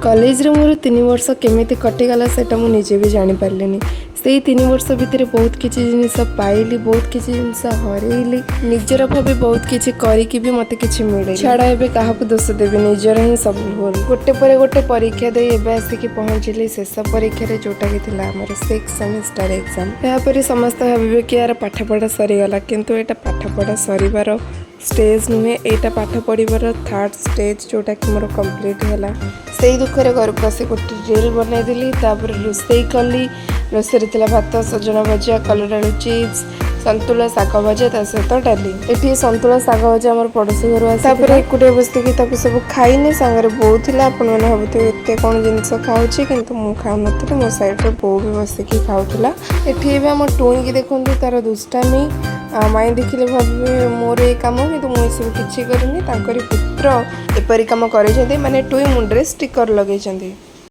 କଲେଜରେ ମୋର 3 ବର୍ଷ କେମିତି କଟିଗଲା, ସେଇଟା ମୁଁ ନିଜେ ବି ଜାଣିପାରିଲିନି। ସେଇ 3 ବର୍ଷ ଭିତରେ ବହୁତ କିଛି ଜିନିଷ ପାଇଲି, ବହୁତ କିଛି ଜିନିଷ ହରେଇଲି। ନିଜର ଭାବି ବହୁତ କିଛି କରିକି ବି ମୋତେ କିଛି ମିଳେ। ଛାଡ଼, ଏବେ କାହାକୁ ଦୋଷ ଦେବି? ନିଜର ହିଁ ସବୁ ଭୁଲ। ଗୋଟେ ପରେ ଗୋଟେ ପରୀକ୍ଷା ଦେଇ ଏବେ ଆସିକି ପହଞ୍ଚିଲି ଶେଷ ପରୀକ୍ଷାରେ, ଯେଉଁଟାକି ଥିଲା ଆମର ସିକ୍ସ ସେମିଷ୍ଟାର ଏକ୍ଜାମ୍। ଏହାପରେ ସମସ୍ତେ ଭାବିବେ କି ୟାର ପାଠପଢ଼ା ସରିଗଲା, କିନ୍ତୁ ଏଇଟା ପାଠପଢ଼ା ସରିବାର ଷ୍ଟେଜ୍ ନୁହେଁ। ଏଇଟା ପାଠ ପଢ଼ିବାର ଥାର୍ଡ଼ ଷ୍ଟେଜ୍, ଯେଉଁଟାକି ମୋର କମ୍ପ୍ଲିଟ୍ ହେଲା। ସେଇ ଦୁଃଖରେ ଘରକୁ ଆସି ଗୋଟେ ରିଲ୍ ବନେଇଦେଲି। ତାପରେ ରୋଷେଇ କଲି। ରୋଷେଇରେ ଥିଲା ଭାତ, ସଜନା ଭଜା, କଲରା ଆଳୁ ଚିପ୍ସ, ସନ୍ତୁଳା, ଶାଗ ଭଜା, ତା ସହିତ ଡାଲି। ଏଠି ସନ୍ତୁଳା, ଶାଗ ଭଜା ଆମର ପଡ଼ୋଶୀ ଘରୁ ଆସି। ତାପରେ ଏକୁଟିଆ ବସିକି ତାକୁ ସବୁ ଖାଇନି, ସାଙ୍ଗରେ ବୋଉ ଥିଲା। ଆପଣମାନେ ଭାବୁଥିବେ ଏତେ କ'ଣ ଜିନିଷ ଖାଉଛି, କିନ୍ତୁ ମୁଁ ଖାଉନଥିଲି, ମୋ ସାଇଡ଼୍ରେ ବୋଉ ବି ବସିକି ଖାଉଥିଲା। ଏଠି ଏବେ ଆମ ଟୁଇଁକି ଦେଖନ୍ତୁ, ତାର ଦୁଷ୍ଟାମି। ମାଇଁ ଦେଖିଲେ ଭାବିବେ ମୋର ଏ କାମ, କିନ୍ତୁ ମୁଁ ଏସବୁ କିଛି କରିନି। ତାଙ୍କରି ପୁତ୍ର ଏପରି କାମ କରିଛନ୍ତି, ମାନେ ଟୁଇ ମୁଣ୍ଡରେ ଷ୍ଟିକର ଲଗେଇଛନ୍ତି।